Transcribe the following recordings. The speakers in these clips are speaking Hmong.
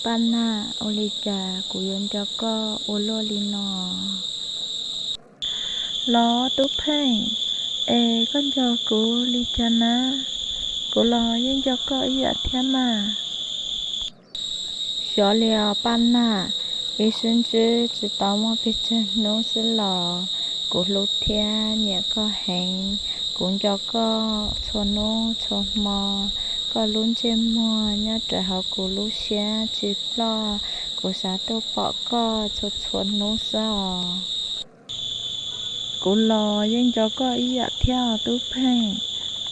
Paj Nag, ua li cas kuv yuav nco koj ua luaj li no? Los Tub Pheej, es koj nco kuv li cas na? Kuv los yeej nco koj ib yam thiab mas. Xyov li os Paj Nag, ib sib ntsib tsis tau muaj pes tsawg hnub xwb los kuv hlub thiab nyiam koj heev. Kuv nco koj txhua hnub txhua hmo, koj lub ntsej muag nyob rau hauv kuv lub siab tsis ploj, kuv xav tuaj pom koj txhua txhua hnub xwb os. Kuv los yeej nco koj ib yam thiab os Tub Pheej,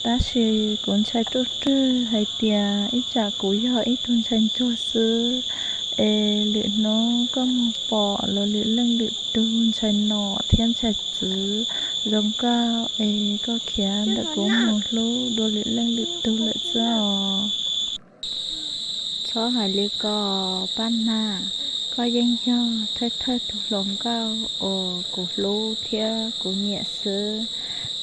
tab sis kuv ntshai ruaj rwg hais tias ib tsam kuv yog ib tug ntshai ntsuag xwb, es lwm hnub koj mus pom luag lwm leej lwm tug ntshai nom thiab ntshai txwv zoo nkauj es koj khiav ntawm kuv mus hlub dua lwm leej lwm tug lawm xwb os. Txhob hais li ko Paj Nag, koj yeej yog thawj thawj tus hluas nkauj uas kuv hlub thiab kuv nyiam xwb.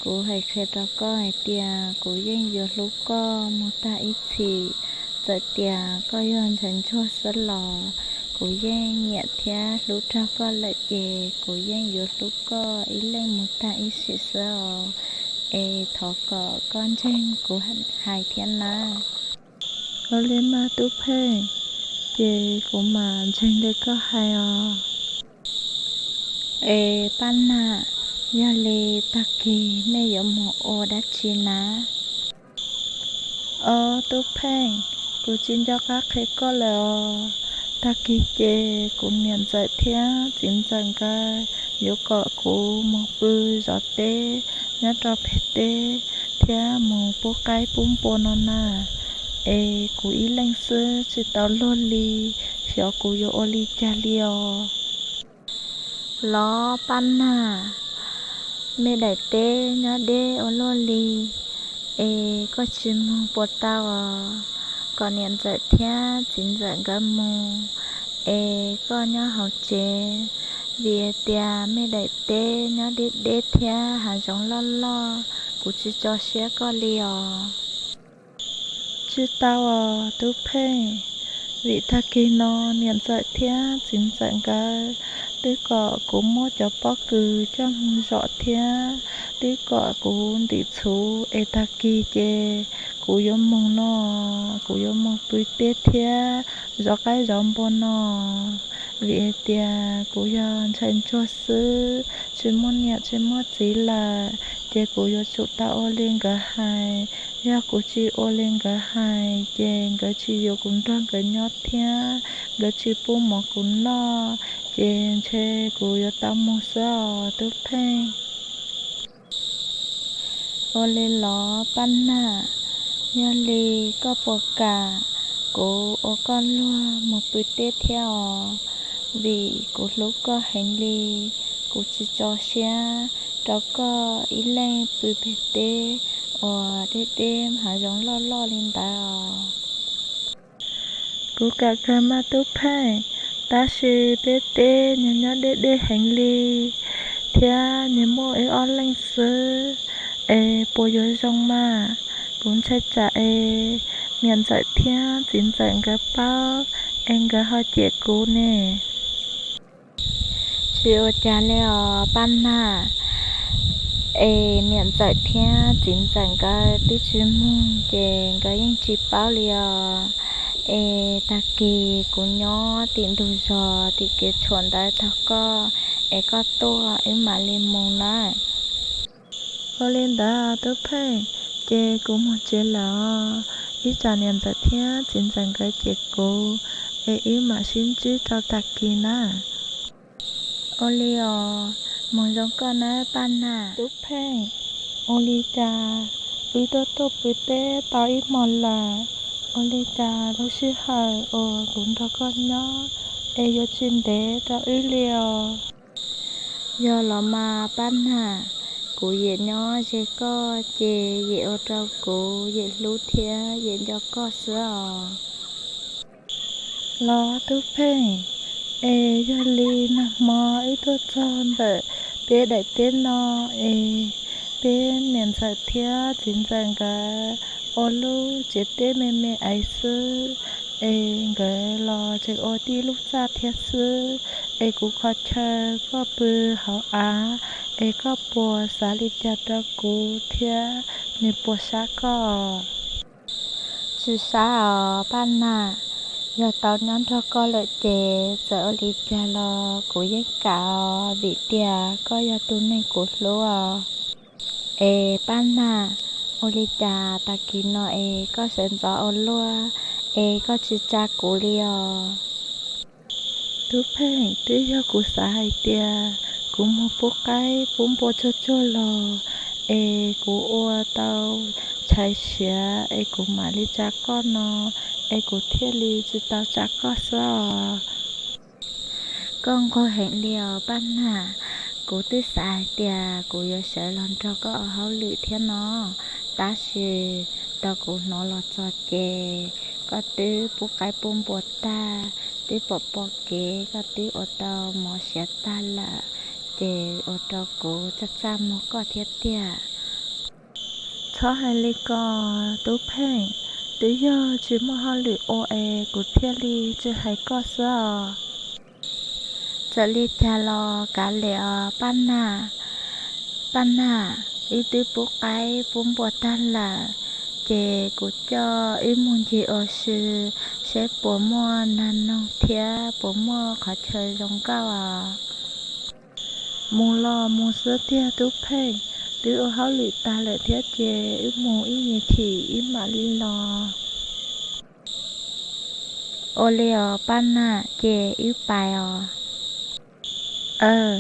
Kuv hais qhia rau koj hais tias kuv yeej yuav hlub koj mus tag ib txhis. Txawm tias koj yog ntshai ntsuag xwb los kuv yeej nyiam thiab hlub raug koj lawm ces kuv yeej yuav hlub koj ib leeg mus tag ib sim xwb os. Es thov kom koj ntseeg kuv hais thiab na. Ua li mas Tub Pheej, ces kuv mam ntseeg li koj hais os. Es Paj Nag, yog li tag kis nej yuav mus ua dab tsi na? Os Tub Pheej, kuv tsis nco qab qhia koj lawm os. Tag kis ces kuv niam ntxawm thiab txiv ntxawm nkawd yuav kom kuv mus pw zov teb nyob rau pem teb thiab mus pub qaib pub npua no na. Es kuv ib leeg xwb tsis tau luag li, xyov kuv yuav ua li cas li os. Los Paj Nag, me daim teb nyob deb ua luaj li, es koj tsis mus puas tau os? Kom niam ntxawm thiab txiv ntxawm nkawd mus, es koj nyob hauv tsev, vim hais tias me daim teb nyob deb deb thiab hav zoov loj loj, kuv tsis tso siab koj li os. Tsis tau os Tub Pheej, vim tag kis no niam ntxawm thiab txiv ntxawm nkawd twb kom kuv muab cov pob kws coj mus zom thiab twb kom kuv ntim txhuv es tag kis ces kuv yuav mus no, kuv yuav mus pw teb thiab zov qaib zov npua no. Vim hais tias kuv yog ntshai ntsuag xwb, tsis muaj niam tsis muaj txiv lawm, ces kuv yuav tsum tau ua li nkawd hais. Yog kuv tsis ua li nkawd hais ces nkawd tsis yuav kuv nrog nkawd nyob thiab nkawd tsis pub mov kuv noj, ces ntshe kuv yuav tau mus xwb os Tub Pheej. Ua li los Paj Nag, yog li koj puas kam kuv ua koj luag mus pw teb thiab os? Vim kuv hlub koj heev li, kuv tsis tso siab rau koj ib leeg pw pem teb uas deb deb hav zoov loj loj li ntawd os. Kuv kam kawg mas Tub Pheej, tab sis peb teb nws nyob deb deb heev li thiab nws muaj wb ob leeg xwb, es puas yuav zoo mas? Kuv ntshai tsam es niam ntxawm thiab txiv ntxawm nkawd paub es nkawd ho cem kuv ne. Tsis ua cas li os Paj Nag, es niam ntxawm thiab txiv ntxawm nkawd twb tsis mus ces nkawd yeej tsis paub li os. Es tag kis kuv nyob tim ntug zos tim kev tshuam ntawd tos koj, es koj tuaj wb mam li mus na. Ua li ntawd Tub Pheej, ces kuv mus tsev lawm os. Ib tsam niam ntxawm thiab txiv ntxawm nkawd cem kuv, es wb mam sib ntsib rau tag kis na. Ua li os, mus zoo koj nawb Paj Nag. Tub Pheej, ua li cas wb tuaj tuaj pw teb tau ib hmos lawm, ua li cas lub sij hawm uas kuv nrog koj nyob es yuav tsis ntev rau wb li os? Yog los mas Paj Nag, kuv yam nyob ze koj ces yam ua rau kuv yam hlub thiab yam nco koj xwb os. Los Tub Pheej, es yog li nag hmo wb tuaj txog ntawm peb daim teb no, es peb niam ntxawm thiab txiv ntxawm nkawd ua lub tsev teb me me aiv xwb, Es nkawd los tseem ua tib lub txaj thiab xwb. Es kuv qhov chaw koj pw hauv av, es koj puas xav li cas rau kuv thiab, nws puas sab koj? Tsis sab os Paj Nag, yog tau nyob nrog koj lawm ces txawm ua li cas los kuv yeej kam os, vim tias koj yog tus neeg kuv hlub os. Es Paj Nag, ua li cas tag kis no es koj sawv ntxov ua luaj, es koj tsis tsa kuv li os? Tub Pheej, twb yog kuv xav hais tias kuv mus pub qaib pub npua tsuag tsuag los, es kuv ua tau tshais siav es kuv mam li tsa koj no, es kuv thiaj li tsis tau tsa koj xwb os. Koj nquag heev li os Paj Nag, kuv twb xav hais tias kuv yuav sawv los nrog koj ua hauj lwm thiab no, tab sis tau kuv hnov los txog ces koj twb pub qaib pub npua tag, twb pom pom kev, koj twb ua tau mov siav tag lawm, ces ua rau kuv txaj txaj muag koj thiab tiag. Txhob hais li ko Tub Pheej, twb yog tsis muaj hauj lwm ua es kuv thiaj li tsis hais koj xwb os. Txawm li cas los kav liam os Paj Nag. Paj Nag, wb twb pub qaib pub npua tag lawm, ces kuv coj wb mus ncig ua si seb puas muaj nag noog thiab puas muaj qhov chaw zoo nkauj os. Mus los mus xwb tiag Tub Pheej, twb ua hauj lwm tag lawm thiab ces wb mus ib nyuag chim wb mam li los. Ua li os Paj Nag, ces wb pais os. Aw,